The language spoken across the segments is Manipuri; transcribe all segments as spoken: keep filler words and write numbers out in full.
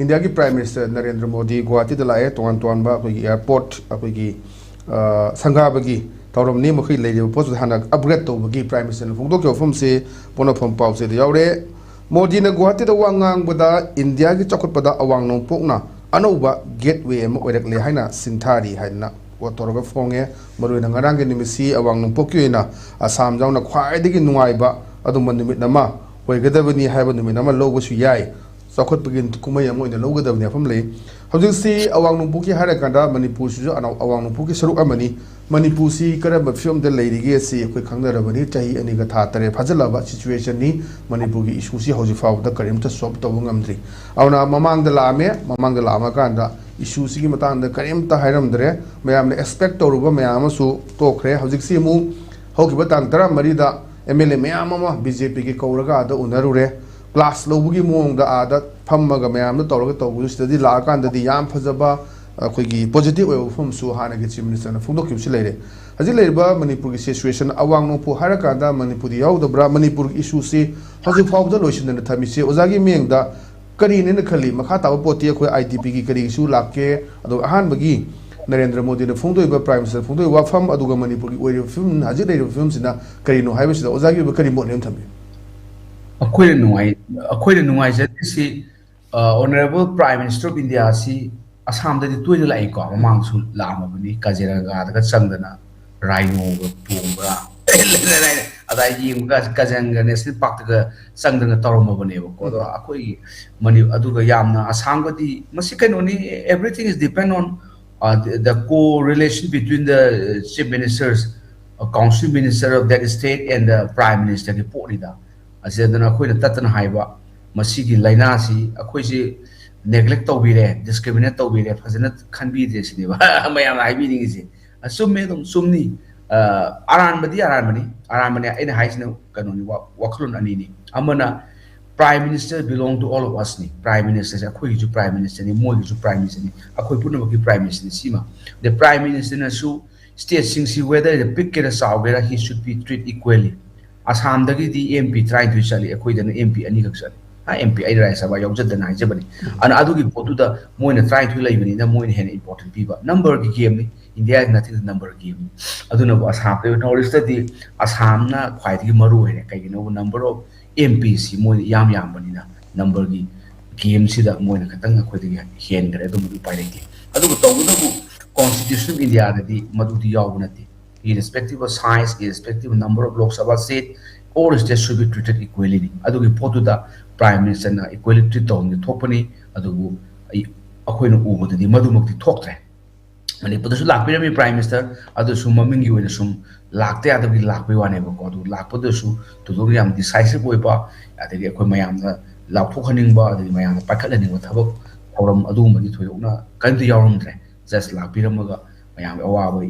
ꯏꯟꯗꯤꯌꯥꯒꯤ Prime Minister ꯅꯔꯦꯟꯗ꯭ꯔ ꯃꯣꯗꯤ ꯒꯨꯋꯥꯍꯥꯇꯤꯗ ꯂꯥꯛꯑꯦ꯫ ꯇꯣꯉꯥꯟ ꯇꯣꯉꯥꯟꯕ ꯑꯩꯈꯣꯏꯒꯤ airport, ꯑꯩꯈꯣꯏꯒꯤ, ꯑ, ꯁꯪꯒꯥꯕꯒꯤ ꯊꯧꯔꯝꯅꯤ꯫ ꯃꯈꯣꯏ ꯂꯩꯔꯤꯕ ꯄꯣꯠꯇꯨꯗ ꯍꯥꯟꯅ upgrade ꯇꯧꯕꯒꯤ Prime Ministerꯅ ꯐꯣꯡꯗꯣꯛꯈꯤꯕ ꯋꯥꯐꯝꯁꯤ ꯄꯣꯛꯅꯐꯝ ꯄꯥꯎꯆꯦꯗ ꯌꯥꯎꯔꯦ꯫ ꯃꯣꯗꯤꯅ ꯒꯨꯋꯥꯍꯥꯇꯤꯗ ꯋꯥ ꯉꯥꯡꯕꯗ ꯏꯟꯗꯤꯌꯥꯒꯤ ꯆꯥꯎꯈꯠꯄꯗ ꯑꯋꯥꯡ ꯅꯣꯡꯄꯣꯛꯅ ꯑꯅꯧꯕ gateway ꯑꯃ ꯑꯣꯏꯔꯛꯂꯦ ꯍꯥꯏꯅ ꯁꯤꯡꯊꯥꯔꯤ ꯍꯥꯏꯗꯅ ꯋꯥ ꯇꯧꯔꯒ ꯐꯣꯡꯉꯦ꯫ ꯃꯔꯨꯑꯣꯏꯅ ꯉꯔꯥꯡꯒꯤ ꯅꯨꯃꯤꯠꯁꯤ ꯑꯋꯥꯡ ꯅꯣꯡꯄꯣꯛꯀꯤ ꯑꯣꯏꯅ ꯑꯁꯥꯝ ꯌꯥꯎꯅ ꯈ꯭ꯋꯥꯏꯗꯒꯤ ꯅꯨꯡꯉꯥꯏꯕ ꯑꯗꯨꯝꯕ ꯅꯨꯃꯤꯠ ꯑꯃ ꯑꯣꯏꯒꯗꯕꯅꯤ ꯍꯥꯏꯕ ꯅꯨꯃꯤꯠ ꯑꯃ ꯂꯧꯕꯁꯨ ꯌꯥꯏ꯫ ꯆꯥꯎꯈꯠꯄꯒꯤ ꯀꯨꯝꯍꯩ ꯑꯃ ꯑꯣꯏꯅ ꯂꯧꯒꯗꯕꯅꯤ ꯍꯥꯏꯕ ꯑꯃ ꯂꯩ꯫ ꯍꯧꯖꯤꯛꯁꯤ ꯑꯋꯥꯡ ꯅꯣꯡꯄꯣꯛꯀꯤ ꯍꯥꯏꯔꯀꯥꯟꯗ ꯃꯅꯤꯄꯨꯔꯁꯤꯁꯨ ꯑꯅꯧ-, ꯑꯋꯥꯡ ꯅꯣꯡꯄꯣꯛꯀꯤ ꯁꯔꯨꯛ ꯑꯃꯅꯤ꯫ ꯃꯅꯤꯄꯨꯔꯁꯤ ꯀꯔꯝꯕ ꯐꯤꯕꯝꯗ ꯂꯩꯔꯤꯒꯦ ꯁꯤ ꯑꯩꯈꯣꯏ ꯈꯪꯅꯔꯕꯅꯤ꯫ ꯆꯍꯤ ꯑꯅꯤꯒ ꯊꯥ ꯇꯔꯦꯠ ꯐꯥꯖꯤꯜꯂꯕ situationꯅꯤ꯫ ꯃꯅꯤꯄꯨꯔꯒꯤ issueꯁꯤ ꯍꯧꯖꯤꯛ ꯐꯥꯎꯕꯗ ꯀꯔꯤꯝꯇ solve ꯇꯧꯕ ꯉꯝꯗ꯭ꯔꯤ꯫ ꯑꯗꯨꯅ ꯃꯃꯥꯡꯗ ꯂꯥꯛꯑꯝꯃꯦ, ꯃꯃꯥꯡꯗ ꯂꯥꯛꯑꯝꯃꯀꯥꯟꯗ issueꯁꯤꯒꯤ ꯃꯇꯥꯡꯗ ꯀꯔꯤꯝꯇ ꯍꯥꯏꯔꯝꯗ꯭ꯔꯦ꯫ ꯃꯌꯥꯝꯅ expect ꯇꯧꯔꯨꯕ ꯃꯌꯥꯝ ꯑꯃꯁꯨ ꯇꯣꯛꯈ꯭ꯔꯦ꯫ ꯍꯧꯖꯤꯛꯁꯤ ꯑꯃꯨꯛ ꯍꯧꯈꯤꯕ ꯇꯥꯡ ꯇꯔꯥꯃꯔꯤꯗ MLA ꯃꯌꯥꯝ ꯑꯃ BJPꯒꯤ ꯀꯧꯔꯒ ꯑꯥꯗ ꯎꯅꯔꯨꯔꯦ꯫ Class ꯂꯧꯕꯒꯤ ꯃꯑꯣꯡꯗ ꯑꯥꯗ ꯐꯝꯃꯒ ꯃꯌꯥꯝꯅ ꯇꯧꯔꯒ ꯇꯧꯕꯗꯨ ꯁꯤꯗꯗꯤ ꯂꯥꯛꯑꯀꯥꯟꯗꯗꯤ ꯌꯥꯝ ꯐꯖꯕ, ꯑꯩꯈꯣꯏꯒꯤ positive ꯑꯣꯏꯕ ꯋꯥꯐꯝꯁꯨ ꯍꯥꯟꯅꯒꯤ Chief Ministerꯅ ꯐꯣꯡꯗꯣꯛꯈꯤꯕꯁꯨ ꯂꯩꯔꯦ꯫ ꯍꯧꯖꯤꯛ ꯂꯩꯔꯤꯕ ꯃꯅꯤꯄꯨꯔꯒꯤ situation, ꯑꯋꯥꯡ ꯅꯣꯡꯄꯣꯛ ꯍꯥꯏꯔꯀꯥꯟꯗ ꯃꯅꯤꯄꯨꯔꯗꯤ ꯌꯥꯎꯗꯕ꯭ꯔꯥ? ꯃꯅꯤꯄꯨꯔꯒꯤ issueꯁꯤ ꯍꯧꯖꯤꯛ ꯐꯥꯎꯕꯗ ꯂꯣꯏꯁꯤꯟꯗꯅ ꯊꯝꯃꯤꯁꯦ ꯑꯣꯖꯥꯒꯤ ꯃꯤꯠꯌꯦꯡꯗ ꯀꯔꯤꯅꯦꯅ ꯈꯜꯂꯤ? ꯃꯈꯥ ꯇꯥꯕ ꯄꯣꯠꯇꯤ ꯑꯩꯈꯣꯏ IDPꯒꯤ ꯀꯔꯤꯒꯤꯁꯨ ꯂꯥꯛꯀꯦ? ꯑꯗꯨꯒ ꯑꯍꯥꯟꯕꯒꯤ ꯅꯔꯦꯟꯗ꯭ꯔ ꯃꯣꯗꯤꯅ ꯐꯣꯡꯗꯣꯛꯏꯕ, Prime Minister ꯐꯣꯡꯗꯣꯛꯏꯕ ꯋꯥꯐꯝ ꯑꯗꯨꯒ ꯃꯅꯤꯄꯨꯔꯒꯤ ꯑꯣꯏꯔꯤꯕ ꯐꯤꯕꯝ, ꯍꯧꯖꯤꯛ ꯂꯩꯔꯤꯕ ꯐꯤꯕꯝꯁꯤꯅ ꯀꯔꯤꯅꯣ ꯍꯥꯏꯕꯁꯤꯗ ꯑꯣꯖꯥꯒꯤ ꯑꯣꯏꯕ ꯀꯔꯤ ꯃꯣꯠꯅꯦꯅ ꯊꯝꯕꯤ? ꯑꯩꯈꯣꯏꯅ ꯅꯨꯡꯉꯥꯏ-, ꯑꯩꯈꯣꯏꯅ ꯅꯨꯡꯉꯥꯏꯖꯗ꯭ꯔꯤꯁꯤ, ꯑ, Honourable Prime Minister of Indiaꯁꯤ ꯑꯁꯥꯝꯗꯗꯤ ꯇꯣꯏꯅ ꯂꯥꯛꯏꯀꯣ, ꯃꯃꯥꯡꯁꯨ ꯂꯥꯛꯑꯝꯃꯕꯅꯤ, ꯀꯥꯖꯤꯔꯪꯒꯥꯗꯒ ꯆꯪꯗꯅ rhinoꯒ ꯇꯣꯡꯕ꯭ꯔꯥ, ꯑꯗꯥꯏ ꯌꯦꯡꯕꯒ ꯀꯥꯖꯤꯔꯪꯒ National Parkꯇꯒ ꯆꯪꯗꯅ ꯇꯧꯔꯝꯃꯕꯅꯦꯕꯀꯣ꯫ ꯑꯗꯣ ꯎꯝ꯫ ꯑꯩꯈꯣꯏꯒꯤ ꯃꯅꯤ-, ꯑꯗꯨꯒ ꯌꯥꯝꯅ ꯑꯁꯥꯝꯒꯗꯤ ꯃꯁꯤ ꯀꯩꯅꯣꯅꯤ, everything is depend on, uh, the, the co-relation between the, uh, Chief Ministers, uh, Council Minister of that state and the Prime Ministerꯒꯤ ꯄꯣꯠꯅꯤꯗ꯫ ꯑꯁꯤꯗꯅ ꯑꯩꯈꯣꯏꯅ ꯇꯠꯇꯅ ꯍꯥꯏꯕ, ꯃꯁꯤꯒꯤ ꯂꯥꯏꯅꯥꯁꯤ ꯑꯩꯈꯣꯏꯁꯤ neglect ꯇꯧꯕꯤꯔꯦ, discriminate ꯇꯧꯕꯤꯔꯦ, ꯐꯖꯅ ꯈꯟꯕꯤꯗ꯭ꯔꯦ ꯁꯤꯅꯦꯕ ꯃꯌꯥꯝꯅ ꯍꯥꯏꯕꯤꯅꯤꯡꯉꯤꯁꯦ꯫ ꯑ, ꯆꯨꯝꯃꯦ, ꯑꯗꯨꯝ ꯆꯨꯝꯅꯤ꯫ ꯑ, ꯑꯔꯥꯟꯕꯗꯤ ꯑꯔꯥꯟꯕꯅꯤ, ꯑꯔꯥꯟꯕꯅꯤ꯫ ꯑꯩꯅ ꯍꯥꯏꯁꯤꯅ ꯀꯩꯅꯣꯅꯤ, ꯋꯥ-, ꯋꯥꯈꯜꯂꯣꯟ ꯑꯅꯤꯅꯤ꯫ ꯑꯃꯅ Prime Minister belong to all of usꯅꯤ꯫ Prime Ministerꯁꯦ ꯑꯩꯈꯣꯏꯒꯤꯁꯨ Prime Ministerꯅꯤ, ꯃꯣꯏꯒꯤꯁꯨ Prime Ministerꯅꯤ, ꯑꯩꯈꯣꯏ ꯄꯨꯝꯅꯃꯛꯀꯤ Prime Ministerꯅꯤ꯫ ꯁꯤꯃ, the Prime Ministerꯅꯁꯨ stateꯁꯤꯡꯁꯤ whether ꯄꯤꯛꯀꯦꯔꯥ ꯆꯥꯎꯒꯦꯔꯥ, he should be treated equally꯫ ꯑꯁꯥꯝꯗꯒꯤꯗꯤ MP ꯇꯔꯥꯅꯤꯊꯣꯏ ꯆꯠꯂꯤ, ꯑꯩꯈꯣꯏꯗꯅ MP ꯑꯅꯤꯈꯛ ꯆꯠꯂꯤ꯫ ꯑꯦꯝ ꯄꯤ ꯑꯩ ꯔꯥꯖ꯭ꯌ ꯁꯚꯥ ꯌꯥꯎꯖꯗꯅ ꯍꯥꯏꯖꯕꯅꯤ꯫ ꯑꯗꯨꯅ ꯑꯗꯨꯒꯤ ꯄꯣꯠꯇꯨꯗ ꯃꯣꯏꯅ ꯇꯔꯥꯅꯤꯊꯣꯏ ꯂꯩꯕꯅꯤꯅ ꯃꯣꯏꯅ ꯍꯦꯟꯅ ꯏꯝꯄꯣꯔꯇꯦꯟ ꯄꯤꯕ꯫ ꯅꯝꯕꯔꯒꯤ ꯒꯦꯝꯅꯤ, ꯏꯟꯗꯤꯌꯥ ꯅꯠꯇꯦ, ꯅꯝꯕꯔ ꯒꯦꯝꯅꯤ꯫ ꯑꯗꯨꯅꯕꯨ ꯑꯁꯥꯝꯗ, ꯅꯣꯔꯠ ꯏꯁꯇꯗꯤ ꯑꯁꯥꯝꯅ ꯈ꯭ꯋꯥꯏꯗꯒꯤ ꯃꯔꯨ ꯑꯣꯏꯔꯦ꯫ ꯀꯩꯒꯤꯅꯣꯕꯨ ꯅꯝꯕꯔ ꯑꯣꯐ ꯑꯦꯝ ꯄꯤꯁꯤ ꯃꯣꯏꯅ ꯏꯌꯥꯝ ꯌꯥꯝꯕꯅꯤꯅ ꯅꯝꯕꯔꯒꯤ ꯒꯦꯝꯁꯤꯗ ꯃꯣꯏꯅ ꯈꯤꯇꯪ ꯑꯩꯈꯣꯏꯗꯒꯤ ꯍꯦꯟꯈ꯭ꯔꯦ꯫ ꯑꯗꯨꯝꯕꯗꯤ ꯎꯄꯥꯏ ꯂꯩꯇꯦ꯫ ꯑꯗꯨꯕꯨ ꯇꯧꯕꯇꯕꯨ Constitution of ꯏꯟꯗꯤꯌꯥꯗꯗꯤ ꯃꯗꯨꯗꯤ ꯌꯥꯎꯕ ꯅꯠꯇꯦ꯫ Irrespective of size, irrespective of number of Lok Sabha seat, all states should be treated equally ꯅꯤ꯫ ꯑꯗꯨꯒꯤ ꯄꯣꯠꯇꯨꯗ ꯄ꯭ꯔꯥꯏꯝ ꯃꯤꯅꯤꯁꯇꯔꯅ ꯏꯀ꯭ꯋꯦꯂꯤ ꯇ꯭ꯔꯤꯠ ꯇꯧꯍꯟꯒꯦ ꯊꯣꯛꯄꯅꯤ꯫ ꯑꯗꯨꯕꯨ ꯑꯩ, ꯑꯩꯈꯣꯏꯅ ꯎꯕꯗꯗꯤ ꯃꯗꯨꯃꯛꯇꯤ ꯊꯣꯛꯇ꯭ꯔꯦ꯫ ꯃꯅꯤꯄꯨꯔꯗꯁꯨ ꯂꯥꯛꯄꯤꯔꯝꯃꯤ ꯄ꯭ꯔꯥꯏꯝ ꯃꯤꯅꯤꯁꯇꯔ, ꯑꯗꯨꯁꯨ ꯃꯃꯤꯡꯒꯤ ꯑꯣꯏꯅ ꯁꯨꯝ ꯂꯥꯛꯇ ꯌꯥꯗꯕꯒꯤ ꯂꯥꯛꯄꯩ ꯋꯥꯅꯦꯕꯀꯣ꯫ ꯑꯗꯨ ꯂꯥꯛꯄꯗꯁꯨ ꯊꯣꯏꯗꯣꯛꯅ ꯌꯥꯝ ꯗꯤꯁꯥꯏꯁꯤꯞ ꯑꯣꯏꯕ, ꯑꯗꯒꯤ ꯑꯩꯈꯣꯏ ꯃꯌꯥꯝꯅ ꯂꯥꯎꯊꯣꯛꯍꯟꯅꯤꯡꯕ, ꯑꯗꯒꯤ ꯃꯌꯥꯝꯅ ꯄꯥꯏꯈꯠꯍꯟꯅꯤꯡꯕ ꯊꯕꯛ ꯊꯧꯔꯝ ꯑꯗꯨꯒꯨꯝꯕꯗꯤ ꯊꯣꯏꯗꯣꯛꯅ ꯀꯔꯤꯝꯇ ꯌꯥꯎꯔꯝꯗ꯭ꯔꯦ꯫ ꯖꯁ ꯂꯥꯛꯄꯤꯔꯝꯃꯒ ꯃꯌꯥꯝꯒꯤ ꯑꯋꯥꯕ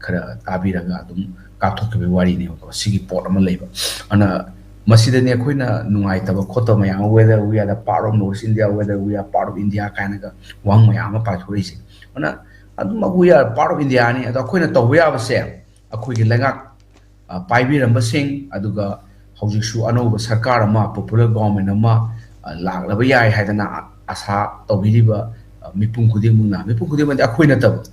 ꯈꯔ ꯇꯥꯕꯤꯔꯒ ꯑꯗꯨꯝ ꯀꯥꯞꯊꯣꯛꯈꯤꯕꯒꯤ ꯋꯥꯔꯤꯅꯦꯕꯀꯣ꯫ ꯁꯤꯒꯤ ꯄꯣꯠ ꯑꯃ ꯂꯩꯕ꯫ ꯑꯗꯨꯅ ꯃꯁꯤꯗꯅꯤ ꯑꯩꯈꯣꯏꯅ ꯅꯨꯡꯉꯥꯏꯇꯕ ꯈꯣꯠꯇꯕ ꯃꯌꯥꯝ ꯑꯃ, whether we are the part of North East India, whether we are part of India ꯀꯥꯏꯅꯒ ꯋꯥꯍꯪ ꯃꯌꯥꯝ ꯑꯃ ꯄꯥꯏꯊꯣꯔꯛꯏꯁꯦ꯫ ꯑꯗꯨꯅ ꯑꯗꯨꯝꯃꯛ we are part of India ꯅꯤ꯫ ꯑꯗꯣ ꯑꯩꯈꯣꯏꯅ ꯇꯧꯕ ꯌꯥꯕꯁꯦ ꯑꯩꯈꯣꯏꯒꯤ ꯂꯩꯉꯥꯛ ꯑ, ꯄꯥꯏꯕꯤꯔꯝꯕꯁꯤꯡ, ꯑꯗꯨꯒ ꯍꯧꯖꯤꯛꯁꯨ ꯑꯅꯧꯕ ꯁꯔꯀꯥꯔ ꯑꯃ, ꯄꯣꯄꯨꯂꯔ ꯒꯣꯚꯔꯟꯃꯦꯟ ꯑꯃ, ꯑ, ꯂꯥꯛꯂꯕ ꯌꯥꯏ ꯍꯥꯏꯗꯅ ꯑ-, ꯑꯁꯥ ꯇꯧꯕꯤꯔꯤꯕ, ꯑ, ꯃꯤꯄꯨꯝ ꯈꯨꯗꯤꯡꯃꯛꯅ, ꯃꯤꯄꯨꯝ ꯈꯨꯗꯤꯡꯃꯛꯇꯤ ꯑꯩꯈꯣꯏ ꯅꯠꯇꯕ,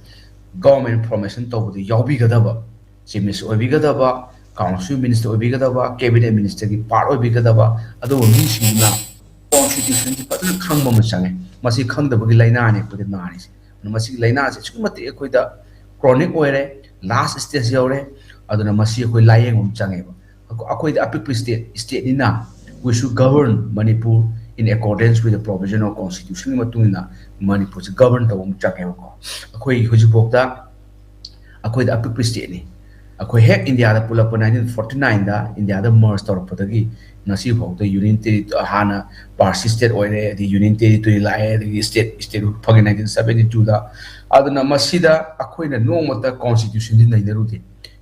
ꯒꯣꯚꯔꯟꯃꯦꯟ ꯐꯣꯔꯃꯦꯁꯟ ꯇꯧꯕꯗ ꯌꯥꯎꯕꯤꯒꯗꯕ, ꯆꯤꯐ ꯃꯤꯅꯤꯁꯇꯔ ꯑꯣꯏꯕꯤꯒꯗꯕ, ꯀꯥꯎꯟꯁꯤꯜ ꯃꯤꯅꯤꯁꯇꯔ ꯑꯣꯏꯕꯤꯒꯗꯕ, ꯀꯦꯕꯤꯅꯦꯠ ꯃꯤꯅꯤꯁꯇꯔꯒꯤ ꯄꯥꯔꯠ ꯑꯣꯏꯕꯤꯒꯗꯕ ꯑꯗꯨꯒꯨꯝꯕ ꯃꯤꯁꯤꯡꯗꯨꯅ ꯀꯣꯟꯁꯇꯤꯇ꯭ꯌꯨꯁꯟꯁꯤ ꯐꯖꯅ ꯈꯪꯕ ꯑꯃ ꯆꯪꯉꯦ꯫ ꯃꯁꯤ ꯈꯪꯗꯕꯒꯤ ꯂꯥꯏꯅꯥꯅꯤ ꯑꯩꯈꯣꯏꯗ ꯅꯥꯔꯤꯁꯦ꯫ ꯑꯗꯨꯅ ꯃꯁꯤꯒꯤ ꯂꯥꯏꯅꯥꯁꯦ ꯑꯁꯨꯛꯀꯤ ꯃꯇꯤꯛ ꯑꯩꯈꯣꯏꯗ ꯀ꯭ꯔꯣꯅꯤꯛ ꯑꯣꯏꯔꯦ, ꯂꯥꯁ ꯁ꯭ꯇꯦꯖ ꯌꯧꯔꯦ꯫ ꯑꯗꯨꯅ ꯃꯁꯤ ꯑꯩꯈꯣꯏ ꯂꯥꯏꯌꯦꯡꯕ ꯑꯃ ꯆꯪꯉꯦꯕ꯫ ꯑꯩꯈꯣ-, ꯑꯩꯈꯣꯏꯗꯤ ꯑꯄꯤꯛꯄ state, ꯁ꯭ꯇꯦꯠꯅꯤꯅ we should govern Manipur in accordance with the provision of constitutionꯒꯤ ꯃꯇꯨꯡ ꯏꯟꯅ ꯃꯅꯤꯄꯨꯔꯁꯤ ꯒꯕꯔꯟ ꯇꯧꯕ ꯑꯃ ꯆꯪꯉꯦꯕꯀꯣ꯫ ꯑꯩꯈꯣꯏ ꯍꯧꯖꯤꯛꯐꯥꯎꯗ ꯑꯩꯈꯣꯏꯗ ꯑꯄꯤꯛꯄ ꯁ꯭ꯇꯦꯠꯅꯤ꯫ ꯑꯩꯈꯣꯏ ꯍꯦꯛ ꯏꯟꯗꯤꯌꯥꯗ ꯄꯨꯜꯂꯛꯄ nineteen forty nineꯗ ꯏꯟꯗꯤꯌꯥꯗ ꯃꯔꯖ ꯇꯧꯔꯛꯄꯗꯒꯤ ꯉꯁꯤ ꯐꯥꯎꯗ ꯌꯨꯅꯤꯌꯟ ꯇꯦꯔꯤ-, ꯍꯥꯟꯅ ꯄꯥꯔꯁꯤ ꯁ꯭ꯇꯦꯠ ꯑꯣꯏꯔꯦ, ꯑꯗꯩ ꯌꯨꯅꯤꯌꯟ ꯇꯦꯔꯤꯇꯣꯔꯤ ꯂꯥꯛꯑꯦ, ꯑꯗꯒꯤ ꯁ꯭ꯇꯦꯠ, ꯁ꯭ꯇꯦꯠꯍꯨꯗ ꯐꯪꯉꯦ nineteen seventy twoꯗ꯫ ꯑꯗꯨꯅ ꯃꯁꯤꯗ ꯑꯩꯈꯣꯏꯅ ꯅꯣꯡꯃꯇ ꯀꯣꯟꯁꯇꯤꯇ꯭ꯌꯨꯁꯟꯗꯤ ꯅꯩꯅꯔꯨꯗꯦ꯫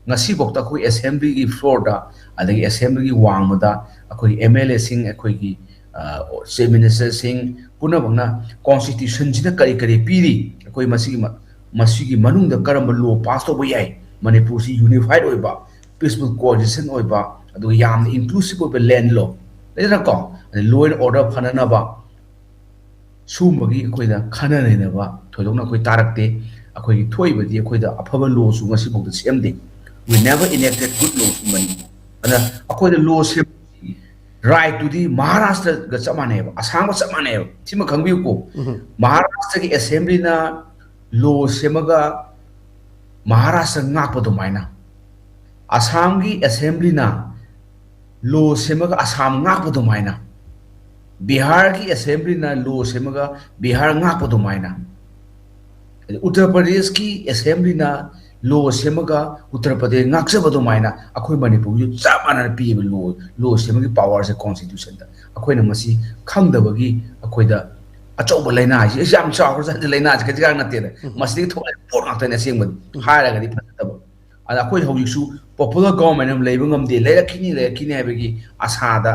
ꯉꯁꯤꯐꯥꯎꯗ ꯑꯩꯈꯣꯏ ꯑꯦꯁꯦꯝꯕ꯭ꯂꯤꯒꯤ ꯐ꯭ꯂꯣꯔꯗ, ꯑꯗꯒꯤ ꯑꯦꯁꯦꯝꯕ꯭ꯂꯤꯒꯤ ꯋꯥꯡꯃꯗ ꯑꯩꯈꯣꯏꯒꯤ ꯑꯦꯝ ꯑꯦꯜ ꯑꯦꯁꯤꯡ, ꯑꯩꯈꯣꯏꯒꯤ, ꯑ, ꯆꯤꯐ ꯃꯤꯅꯤꯁꯇꯔꯁꯤꯡ ꯄꯨꯝꯅꯃꯛꯅ ꯀꯣꯟꯁꯇꯤꯇ꯭ꯌꯨꯁꯟꯁꯤꯅ ꯀꯔꯤ ꯀꯔꯤ ꯄꯤꯔꯤ, ꯑꯩꯈꯣꯏ ꯃꯁꯤꯒꯤ ꯃ-, ꯃꯁꯤꯒꯤ ꯃꯅꯨꯡꯗ ꯀꯔꯝꯕ ꯂꯣ ꯄꯥꯁ ꯇꯧꯕ ꯌꯥꯏ, ꯃꯅꯤꯄꯨꯔꯁꯤ ꯌꯨꯅꯤꯐꯥꯏꯠ ꯑꯣꯏꯕ, ꯄꯤꯁꯐꯨꯜ ꯀꯣꯑꯣꯔꯗꯤꯅꯦꯁꯟ ꯑꯣꯏꯕ, ꯑꯗꯨꯒ ꯌꯥꯝꯅ ꯏꯟꯀ꯭ꯂꯨꯁꯤꯞ ꯑꯣꯏꯕ ꯂꯦꯟ ꯂꯣ, ꯂꯩꯗꯅꯀꯣ, ꯑꯗꯩ law and order ꯐꯅꯅꯕ ꯁꯨꯝꯕꯒꯤ ꯑꯩꯈꯣꯏꯗ ꯈꯟꯅ ꯅꯩꯅꯕ ꯊꯣꯏꯗꯣꯛꯅ ꯑꯩꯈꯣꯏ ꯇꯥꯔꯛꯇꯦ꯫ ꯑꯩꯈꯣꯏꯒꯤ ꯊꯣꯛꯏꯕꯗꯤ ꯑꯩꯈꯣꯏꯗ ꯑꯐꯕ ꯂꯣꯁꯨ ꯉꯁꯤꯐꯥꯎꯗ ꯁꯦꯝꯗꯦ꯫ We never enacted good laws in Manipur. ꯑꯗꯨꯅ ꯑꯩꯈꯣꯏꯗ ꯂꯣ ꯁꯦꯝ ꯔꯥꯏꯠꯇꯨꯗꯤ ꯃꯍꯥꯔꯥꯁꯇ꯭ꯔꯒ ꯆꯞ ꯃꯥꯟꯅꯩꯕ, ꯑꯁꯥꯝꯒ ꯆꯞ ꯃꯥꯟꯅꯩꯕ꯫ ꯁꯤꯃ ꯈꯪꯕꯤꯌꯨꯀꯣ꯫ ꯃꯍꯥꯔꯥꯁꯇ꯭ꯔꯒꯤ ꯑꯦꯁꯦꯝꯕ꯭ꯂꯤꯅ ꯂꯣ ꯁꯦꯝꯃꯒ ꯃꯍꯥꯔꯥꯁꯇ꯭ꯔ ꯉꯥꯛꯄ ꯑꯗꯨꯃꯥꯏꯅ, ꯑꯁꯥꯝꯒꯤ ꯑꯦꯁꯦꯝꯕ꯭ꯂꯤꯅ ꯂꯣ ꯁꯦꯝꯃꯒ ꯑꯁꯥꯝ ꯉꯥꯛꯄ ꯑꯗꯨꯃꯥꯏꯅ, ꯕꯤꯍꯥꯔꯒꯤ ꯑꯦꯁꯦꯝꯕ꯭ꯂꯤꯅ ꯂꯣ ꯁꯦꯝꯃꯒ ꯕꯤꯍꯥꯔ ꯉꯥꯛꯄ ꯑꯗꯨꯃꯥꯏꯅ, ꯑꯗꯩ ꯎꯠꯇꯔ ꯄ꯭ꯔꯗꯦꯁꯀꯤ ꯑꯦꯁꯦꯝꯕ꯭ꯂꯤꯅ ꯂꯣ ꯁꯦꯝꯃꯒ ꯎꯠꯇꯔ ꯄ꯭ꯔꯗꯦꯁ ꯉꯥꯛꯆꯕ ꯑꯗꯨꯃꯥꯏꯅ ꯑꯩꯈꯣꯏ ꯃꯅꯤꯄꯨꯔꯒꯤꯁꯨ ꯆꯞ ꯃꯥꯟꯅꯅ ꯄꯤꯌꯦꯕ ꯂꯣ, ꯂꯣ ꯁꯦꯝꯕꯒꯤ ꯄꯥꯋꯔꯁꯦ ꯀꯣꯟꯁꯇꯤꯇ꯭ꯌꯨꯁꯟꯗ꯫ ꯑꯩꯈꯣꯏꯅ ꯃꯁꯤ ꯈꯪꯗꯕꯒꯤ ꯑꯩꯈꯣꯏꯗ ꯑꯆꯧꯕ ꯂꯥꯏꯅꯥ ꯍꯥꯏꯁꯦ, ꯑꯩꯁꯦ ꯌꯥꯝ ꯆꯥꯎꯈ꯭ꯔꯖꯥꯠꯅꯤ ꯂꯥꯏꯅꯥꯁꯦ, ꯈꯖꯤꯛ ꯈꯔꯥꯛ ꯅꯠꯇꯦꯗ꯫ ꯃꯁꯤꯗꯒꯤ ꯊꯣꯛꯂꯛꯏꯕ ꯄꯣꯠ ꯉꯥꯛꯇꯅꯦ ꯑꯁꯦꯡꯕꯗꯤ꯫ ꯍꯥꯏꯔꯒꯗꯤ ꯐꯖꯗꯕ꯫ ꯑꯗ ꯑꯩꯈꯣꯏ ꯍꯧꯖꯤꯛꯁꯨ ꯄꯣꯄꯨꯂꯔ ꯒꯣꯚꯔꯟꯃꯦꯟꯠ ꯑꯃ ꯂꯩꯕ ꯉꯝꯗꯦ, ꯂꯩꯔꯛꯈꯤꯅꯤ, ꯂꯩꯔꯛꯈꯤꯅꯤ ꯍꯥꯏꯕꯒꯤ ꯑꯁꯥꯗ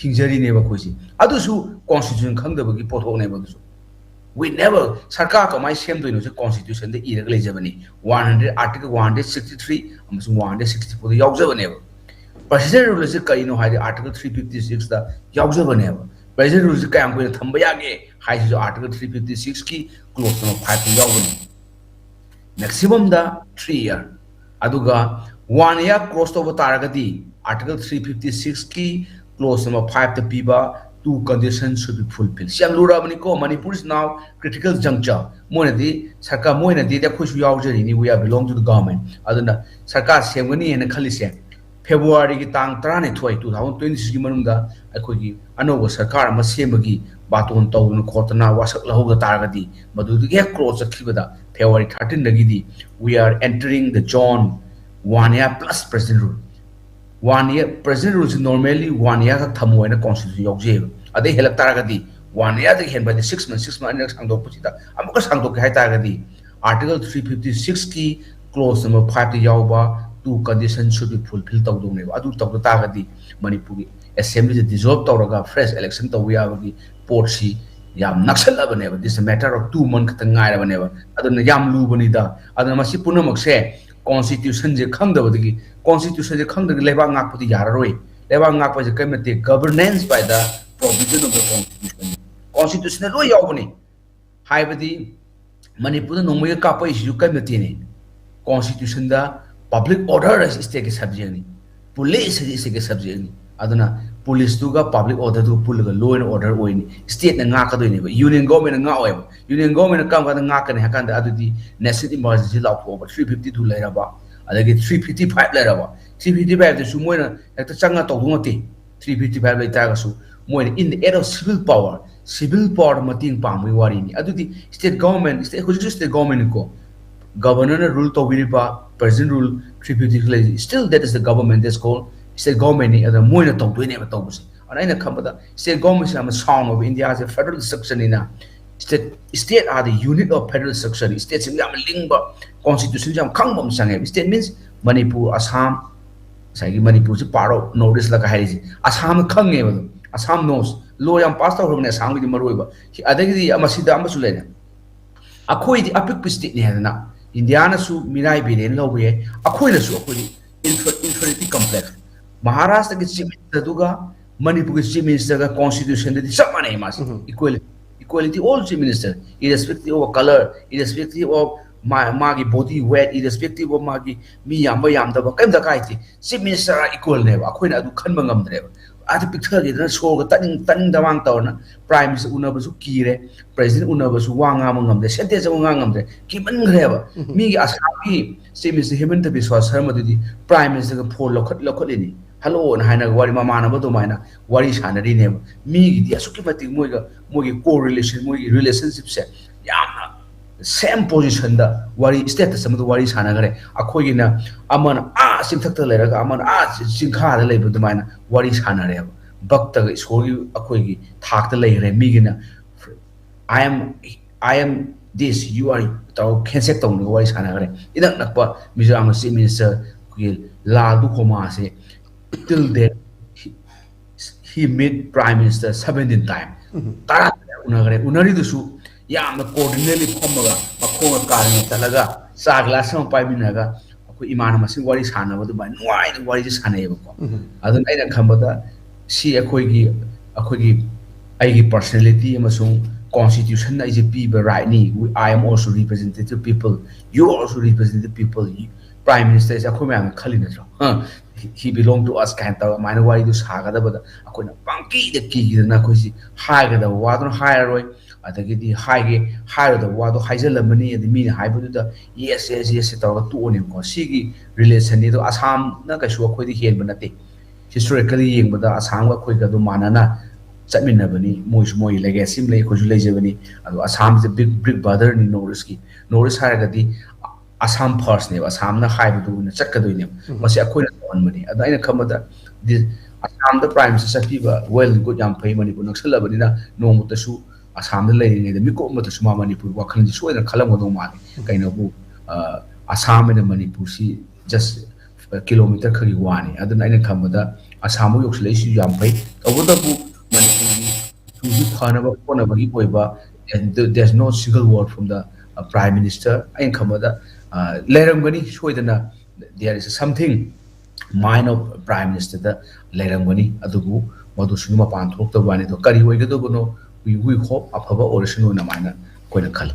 ꯍꯤꯡꯖꯔꯤꯅꯦꯕ ꯑꯩꯈꯣꯏꯁꯦ꯫ ꯑꯗꯨꯁꯨ ꯀꯣꯟꯁꯇꯤꯇ꯭ꯌꯨꯁꯟ ꯈꯪꯗꯕꯒꯤ ꯄꯣꯠꯊꯣꯛꯅꯦꯕ ꯑꯗꯨꯁꯨ꯫ We never, ꯁꯔꯀꯥꯔ ꯀꯃꯥꯏꯅ ꯁꯦꯝꯗꯣꯏꯅꯣꯁꯦ ꯀꯣꯟꯁꯇꯤꯇ꯭ꯌꯨꯁꯟꯗ ꯏꯔꯒ ꯂꯩꯖꯕꯅꯤ꯫ One hundred, Article one hundred sixty-three ꯑꯃꯁꯨꯡ one hundred sixty-fourꯗ ꯌꯥꯎꯖꯕꯅꯦꯕ꯫ ꯄ꯭ꯔꯣꯁꯤꯖꯔ ꯔꯨꯜꯁꯦ ꯀꯔꯤꯅꯣ ꯍꯥꯏꯗꯤ Article three fifty-sixꯇ ꯌꯥꯎꯖꯕꯅꯦꯕ꯫ ꯄ꯭ꯔꯣꯁꯤꯖꯔ ꯔꯨꯜꯁꯦ ꯀꯌꯥꯝ ꯀꯨꯏꯅ ꯊꯝꯕ ꯌꯥꯒꯦ ꯍꯥꯏꯁꯤꯁꯨ Article three fifty-sixꯀꯤ clause number fiveꯇ ꯌꯥꯎꯕꯅꯤ꯫ Maximumꯗ three year, ꯑꯗꯨꯒ one year cross ꯇꯧꯕ ꯇꯥꯔꯒꯗꯤ Article three fifty-sixꯀꯤ clause number fiveꯇ ꯄꯤꯕ two conditions should be fulfilled꯫ ꯁꯤ ꯌꯥꯝ ꯂꯨꯔꯕꯅꯤꯀꯣ꯫ Manipur is now critical juncture꯫ ꯃꯣꯏꯅꯗꯤ ꯁꯔꯀꯥꯔ, ꯃꯣꯏꯅꯗꯤ ꯑꯩꯈꯣꯏꯁꯨ ꯌꯥꯎꯖꯔꯤꯅꯤ, we are belong to the government꯫ ꯑꯗꯨꯅ ꯁꯔꯀꯥꯔ ꯁꯦꯝꯒꯅꯤ ꯍꯥꯏꯅ ꯈꯜꯂꯤꯁꯦ Februaryꯒꯤ ꯇꯥꯡ ꯇꯔꯥꯅꯤꯊꯣꯏ, two thousand twenty-sixꯀꯤ ꯃꯅꯨꯡꯗ ꯑꯩꯈꯣꯏꯒꯤ ꯑꯅꯧꯕ ꯁꯔꯀꯥꯔ ꯑꯃ ꯁꯦꯝꯕꯒꯤ ꯕꯥꯇꯣꯟ ꯇꯧꯗꯅ ꯈꯣꯠꯇꯅ ꯋꯥꯁꯛ ꯂꯧꯍꯧꯗ ꯇꯥꯔꯒꯗꯤ, ꯃꯗꯨꯗꯒꯤ ꯍꯦꯛ cross ꯆꯠꯈꯤꯕꯗ February thirteenꯗꯒꯤꯗꯤ we are entering the zone one year plus president rule꯫ One year, president ruleꯁꯤ normally one year ꯈꯛ ꯊꯝꯃꯣ ꯍꯥꯏꯅ constitution ꯌꯥꯎꯖꯩꯑꯕ꯫ ꯑꯗꯩ ꯍꯦꯜꯂꯛ ꯇꯥꯔꯒꯗꯤ, one yearꯗꯒꯤ ꯍꯦꯟꯕ ꯍꯥꯏꯗꯤ six month, six month ꯑꯅꯤꯔꯛ ꯁꯥꯡꯗꯣꯛꯄꯁꯤꯗ ꯑꯃꯨꯛꯀ ꯁꯥꯡꯗꯣꯛꯀꯦ ꯍꯥꯏ ꯇꯥꯔꯒꯗꯤ, Article three fifty-sixꯀꯤ clause number fiveꯇ ꯌꯥꯎꯕ two conditions should be fulfilled ꯇꯧꯗꯧꯅꯦꯕ꯫ ꯑꯗꯨ ꯇꯧꯗ ꯇꯥꯔꯒꯗꯤ ꯃꯅꯤꯄꯨꯔꯒꯤ assemblyꯁꯦ dissolve ꯇꯧꯔꯒ fresh election ꯇꯧꯕ ꯌꯥꯕꯒꯤ ꯄꯣꯠꯁꯤ ꯌꯥꯝ ꯅꯛꯁꯜꯂꯕꯅꯦꯕ꯫ This is a matter of two month ꯈꯛꯇ ꯉꯥꯏꯔꯕꯅꯦꯕ꯫ ꯑꯗꯨꯅ ꯌꯥꯝ ꯂꯨꯕꯅꯤꯗ꯫ ꯑꯗꯨꯅ ꯃꯁꯤ ꯄꯨꯝꯅꯃꯛꯁꯦ constitutionꯁꯦ ꯈꯪꯗꯕꯗꯒꯤ, constitutionꯁꯦ ꯈꯪꯗ꯭ꯔꯗꯤ ꯂꯩꯕꯥꯛ ꯉꯥꯛꯄꯗꯤ ꯌꯥꯔꯔꯣꯏ꯫ ꯂꯩꯕꯥꯛ ꯉꯥꯛꯄꯁꯦ ꯀꯔꯤꯝ ꯅꯠꯇꯦ, governance by the provision of the constitution꯫ Constitution ꯗ ꯂꯣꯏ ꯌꯥꯎꯕꯅꯤ꯫ ꯍꯥꯏꯕꯗꯤ ꯃꯅꯤꯄꯨꯔꯗ ꯅꯣꯡꯃꯩꯒ ꯀꯥꯞꯄꯛꯏꯁꯤꯁꯨ ꯀꯔꯤꯝ ꯅꯠꯇꯦꯅꯦ꯫ Constitution ꯗ public order ꯍꯥꯏꯁꯤ state ꯀꯤ subject ꯅꯤ, police ꯍꯥꯏꯁꯤ state ꯀꯤ subject ꯅꯤ꯫ ꯑꯗꯨꯅ police ꯇꯨꯒ public order ꯗꯨꯒ ꯄꯨꯜꯂꯒ law and order ꯑꯣꯏꯅꯤ, state ꯅ ꯉꯥꯛꯀꯗꯣꯏꯅꯦꯕ, union government ꯅ ꯉꯥꯛꯑꯣꯏꯕ꯫ Union government ꯅ ꯀꯔꯝ ꯀꯥꯟꯗ ꯉꯥꯛꯀꯅꯤ ꯍꯥꯏ ꯀꯥꯟꯗ ꯑꯗꯨꯗꯤ national emergency ꯂꯥꯎꯊꯣꯛꯑꯕ, three fifty two ꯂꯩꯔꯕ, ꯑꯗꯒꯤ three fifty five ꯂꯩꯔꯕ, three fifty five ꯗꯨꯁꯨ ꯃꯣꯏꯅ ꯍꯦꯛꯇ ꯆꯪꯉ ꯇꯧꯗꯧ ꯅꯠꯇꯦ꯫ Three fifty five ꯂꯩꯇꯥꯔꯒꯁꯨ ꯃꯣꯏꯅ in the act of civil power, civil power ꯗ ꯃꯇꯦꯡ ꯄꯥꯡꯕꯒꯤ ꯋꯥꯔꯤꯅꯤ꯫ ꯑꯗꯨꯗꯤ state government, state, ꯍꯧꯖꯤꯛꯁꯨ state government ꯅꯤꯀꯣ, governor ꯅ rule ꯇꯧꯕꯤꯔꯤꯕ, president rule, three fifty ꯂꯩ, still that is the government, that's called state government ꯅꯤ꯫ ꯑꯗꯨꯅ ꯃꯣꯏꯅ ꯇꯧꯗꯣꯏꯅꯦꯕ ꯇꯧꯕꯁꯦ꯫ ꯑꯗꯨꯅ ꯑꯩꯅ ꯈꯟꯕꯗ state government ꯁꯦ ꯌꯥꯝꯅ sound ꯑꯣꯏꯕ, ꯏꯟꯗꯤꯌꯥꯁꯦ federal structure ꯅꯤꯅ, state, state are the unit of federal structure, state ꯁꯤꯡ ꯌꯥꯝꯅ ꯂꯤꯡꯕ, constitution ꯁꯦ ꯌꯥꯝ ꯈꯪꯕ ꯑꯃ ꯆꯪꯉꯦꯕ꯫ State means ꯃꯅꯤꯄꯨꯔ, ꯑꯁꯥꯝ, ꯉꯁꯥꯏꯒꯤ ꯃꯅꯤꯄꯨꯔꯁꯤ part of North East ꯂꯒ ꯍꯥꯏꯔꯤꯁꯦ꯫ ꯑꯁꯥꯝꯅ ꯈꯪꯉꯦꯕ ꯑꯗꯨꯝ, ꯑꯁꯥꯝ knows, law ꯌꯥꯝ pass ꯇꯧꯈ꯭ꯔꯕꯅꯦ ꯑꯁꯥꯝꯒꯤꯗꯤ ꯃꯔꯨ ꯑꯣꯏꯕ꯫ ꯑꯗꯒꯤꯗꯤ ꯃꯁꯤꯗ ꯑꯃꯁꯨ ꯂꯩꯔꯦ, ꯑꯩꯈꯣꯏꯗꯤ ꯑꯄꯤꯛꯄ state ꯅꯤ ꯍꯥꯏꯗꯅ ꯏꯟꯗꯤꯌꯥꯅꯁꯨ ꯃꯤꯔꯥꯏꯕꯤꯔꯦꯅ ꯂꯧꯕ ꯌꯥꯏ, ꯑꯩꯈꯣꯏꯅꯁꯨ, ꯑꯩꯈꯣꯏꯗꯤ inferiority complex꯫ ꯃꯍꯥꯔꯥꯁꯇ꯭ꯔꯒꯤ chief minister ꯗꯨꯒ ꯃꯅꯤꯄꯨꯔꯒꯤ chief minister ꯒ constitution ꯗꯗꯤ ꯆꯞ ꯃꯥꯟꯅꯩ ꯃꯥꯁꯦ꯫ Equal-, equality all chief minister, irrespective of color, irrespective of ꯃꯥ-, ꯃꯥꯒꯤ body weight, irrespective of ꯃꯥꯒꯤ ꯃꯤ ꯌꯥꯝꯕ ꯌꯥꯝꯗꯕ ꯀꯔꯤꯝ ꯗꯔꯀꯥꯔ ꯂꯩꯇꯦ꯫ Chief minister are equal ꯅꯦꯕ꯫ ꯑꯩꯈꯣꯏꯅ ꯑꯗꯨ ꯈꯟꯕ ꯉꯝꯗ꯭ꯔꯦꯕ꯫ ꯑꯗꯨ ꯄꯤꯛꯊꯈꯤꯗꯅ ꯁꯣꯔꯒ ꯇꯠꯅꯤꯡ ꯇꯠꯅꯤꯡꯗ ꯃꯥꯡ ꯇꯧꯔꯅ prime minister ꯎꯅꯕꯁꯨ ꯀꯤꯔꯦ, president ꯎꯅꯕꯁꯨ ꯋꯥ ꯉꯥꯡꯕ ꯉꯝꯗ꯭ꯔꯦ, sentence ꯑꯃ ꯉꯥꯡ ꯉꯝꯗ꯭ꯔꯦ꯫ ꯀꯤꯃꯟꯈ꯭ꯔꯦꯕ꯫ ꯃꯤꯒꯤ ꯑꯁꯥꯝꯒꯤ chief minister ꯍꯤꯃꯟꯇ ꯕꯤꯁ꯭ꯋꯥ ꯁꯔꯃꯗꯨꯗꯤ prime minister ꯒ phone ꯂꯧꯈꯠ ꯂꯧꯈꯠꯂꯤꯅꯤ꯫ Hello ꯅ ꯍꯥꯏꯅ ꯋꯥꯔꯤ, ꯃꯃꯥꯟꯅꯕ ꯑꯗꯨꯃꯥꯏꯅ ꯋꯥꯔꯤ ꯁꯥꯟꯅꯔꯤꯅꯦꯕ꯫ ꯃꯤꯒꯤꯗꯤ ꯑꯁꯨꯛꯀꯤ ꯃꯇꯤꯛ ꯃꯣꯏꯒ, ꯃꯣꯏꯒꯤ co-relation, ꯃꯣꯏꯒꯤ relationship ꯁꯦ ꯌꯥꯝꯅ same position ꯗ ꯋꯥꯔꯤ, status ꯑꯃꯗ ꯋꯥꯔꯤ ꯁꯥꯟꯅꯈ꯭ꯔꯦ꯫ ꯑꯩꯈꯣꯏꯒꯤꯅ ꯑꯃꯅ ꯑꯥ ꯆꯤꯡꯊꯛꯇ ꯂꯩꯔꯒ ꯑꯃꯅ ꯑꯥ ꯆꯤꯡꯈꯥꯗ ꯂꯩꯕ ꯑꯗꯨꯃꯥꯏꯅ ꯋꯥꯔꯤ ꯁꯥꯟꯅꯔꯦꯕ꯫ ꯚꯛꯇꯒ ꯏꯁꯣꯔꯒꯤ ꯑꯩꯈꯣꯏꯒꯤ ꯊꯥꯛꯇ ꯂꯩꯈ꯭ꯔꯦ꯫ ꯃꯤꯒꯤꯅ "I am, I am this, you are," ꯇꯧꯔꯒ handshake ꯇꯧꯅꯔꯒ ꯋꯥꯔꯤ ꯁꯥꯟꯅꯈ꯭ꯔꯦ꯫ ꯏꯅꯛ ꯅꯛꯄ ꯃꯤꯖꯣꯔꯥꯝꯒꯤ chief minister ꯑꯩꯈꯣꯏꯒꯤ ꯂꯥꯜ ꯗꯨꯈꯣꯃꯥꯁꯦ, till date, he, he meet prime minister seventeen time꯫ ꯇꯔꯥ ꯎꯅꯈ꯭ꯔꯦ꯫ ꯎꯅꯔꯤꯗꯨꯁꯨ ꯌꯥꯝꯅ cordially ꯐꯝꯃꯒ ꯃꯈꯣꯡꯒ ꯀꯥꯗꯅ ꯆꯠꯂꯒ ꯆꯥ glass ꯑꯃ ꯄꯥꯏꯃꯤꯟꯅꯔꯒ ꯑꯩꯈꯣꯏ ꯏꯃꯥꯟꯅꯕꯁꯤꯡ ꯋꯥꯔꯤ ꯁꯥꯟꯅꯕ ꯑꯗꯨꯃꯥꯏꯅ ꯅꯨꯡꯉꯥꯏꯅ ꯋꯥꯔꯤꯁꯦ ꯁꯥꯟꯅꯩꯌꯦꯕꯀꯣ꯫ ꯑꯗꯨꯅ ꯑꯩꯅ ꯈꯟꯕꯗ ꯁꯤ ꯑꯩꯈꯣꯏꯒꯤ ꯑꯩꯈꯣꯏꯒꯤ ꯑꯩꯒꯤ personality ꯑꯃꯁꯨꯡ constitution ꯑꯩꯁꯦ ꯄꯤꯕ right ꯅꯤ꯫ I am also representative people, you are also representative people, prime minister ꯁꯦ ꯑꯩꯈꯣꯏ ꯃꯌꯥꯝꯅ ꯈꯜꯂꯤ ꯅꯠꯇ꯭ꯔꯣ? He belong to us ꯀꯥꯏꯅ ꯇꯧꯔꯒ ꯑꯗꯨꯃꯥꯏꯅ ꯋꯥꯔꯤꯗꯨ ꯁꯥꯒꯗꯕꯗ ꯑꯩꯈꯣꯏꯅ ꯄꯪꯀꯤꯗ ꯀꯤꯈꯤꯗꯅ ꯑꯩꯈꯣꯏꯁꯤ ꯍꯥꯏꯒꯗꯕ ꯋꯥꯗꯨꯅ ꯍꯥꯏꯔꯔꯣꯏ, ꯑꯗꯒꯤꯗꯤ ꯍꯥꯏꯒꯦ ꯍꯥꯏꯔꯣꯏꯗꯕ ꯋꯥꯗꯣ ꯍꯥꯏꯖꯜꯂꯝꯃꯅꯤ, ꯑꯗꯩ ꯃꯤꯅ ꯍꯥꯏꯕꯗꯨꯗ yes yes yes ꯇꯧꯔꯒ ꯇꯣꯛꯑꯅꯦꯕꯀꯣ꯫ ꯁꯤꯒꯤ relation ꯅꯤ꯫ ꯑꯗꯣ ꯑꯁꯥꯝꯅ ꯀꯩꯁꯨ ꯑꯩꯈꯣꯏꯗꯤ ꯍꯦꯟꯕ ꯅꯠꯇꯦ꯫ Historically ꯌꯦꯡꯕꯗ ꯑꯁꯥꯝꯒ ꯑꯩꯈꯣꯏꯒ ꯑꯗꯨꯝ ꯃꯥꯟꯅꯅ ꯆꯠꯃꯤꯟꯅꯕꯅꯤ꯫ ꯃꯣꯏꯁꯨ ꯃꯣꯏꯒꯤ legacy ꯑꯃ ꯂꯩ, ꯑꯩꯈꯣꯏꯁꯨ ꯂꯩꯖꯕꯅꯤ꯫ ꯑꯗꯣ ꯑꯁꯥꯝꯁꯦ big big brother ꯅꯤ North East ꯀꯤ꯫ North East ꯍꯥꯏꯔꯒꯗꯤ ꯑꯁꯥꯝ first ꯅꯦꯕ, ꯑꯁꯥꯝꯅ ꯍꯥꯏꯕꯗꯨ ꯑꯣꯏꯅ ꯆꯠꯀꯗꯣꯏꯅꯦꯕ꯫ ꯃꯁꯤ ꯑꯩꯈꯣꯏꯅ ꯇꯧꯍꯟꯕꯅꯤ꯫ ꯑꯗꯣ ꯑꯩꯅ ꯈꯟꯕꯗ ꯑꯁꯥꯝꯗ prime minister ꯆꯠꯄꯤꯕ well and good, ꯌꯥꯝ ꯐꯩ꯫ ꯃꯅꯤꯄꯨꯔ ꯅꯛꯁꯜꯂꯕꯅꯤꯅ ꯅꯣꯡꯃꯇꯁꯨ ꯑꯁꯥꯝꯗ ꯂꯩꯔꯤꯉꯩꯗ ꯃꯤꯀꯨꯞ ꯑꯃꯠꯇꯁꯨ ꯃꯥ ꯃꯅꯤꯄꯨꯔꯒꯤ ꯋꯥꯈꯜꯁꯦ ꯁꯣꯏꯗꯅ ꯈꯜꯂꯝꯒꯗꯧ ꯃꯥꯜꯂꯤ꯫ ꯀꯩꯅꯣꯕꯨ, ꯑ, ꯑꯁꯥꯝ ꯑꯃꯅ ꯃꯅꯤꯄꯨꯔꯁꯤ just kilometer ꯈꯔꯒꯤ ꯋꯥꯅꯤ꯫ ꯑꯗꯨꯅ ꯑꯩꯅ ꯈꯟꯕꯗ ꯑꯁꯥꯝꯕꯨ ꯌꯧꯁꯤꯜꯂꯛꯏꯁꯤꯁꯨ ꯌꯥꯝ ꯐꯩ꯫ ꯇꯧꯕꯇꯕꯨ ꯃꯅꯤꯄꯨꯔꯒꯤ ꯏꯁꯨꯁꯤ ꯐꯅꯕ ꯈꯣꯠꯅꯕꯒꯤ ꯑꯣꯏꯕ, and there's no single word from the, uh, prime minister꯫ ꯑꯩꯅ ꯈꯟꯕꯗ, ꯑ, ꯂꯩꯔꯝꯒꯅꯤ ꯁꯣꯏꯗꯅ, there is something mind of prime minister ꯗ ꯂꯩꯔꯝꯒꯅꯤ꯫ ꯑꯗꯨꯕꯨ ꯃꯗꯨꯁꯨ ꯃꯄꯥꯟ ꯊꯣꯛꯇꯕ ꯋꯥꯅꯤ꯫ ꯑꯗꯣ ꯀꯔꯤ ꯑꯣꯏꯒꯗꯕꯅꯣ? We, we hope ꯑꯐꯕ ꯑꯣꯏꯔꯁꯅꯨꯅ ꯑꯗꯨꯃꯥꯏꯅ ꯑꯩꯈꯣꯏꯅ ꯈꯜꯂꯤ꯫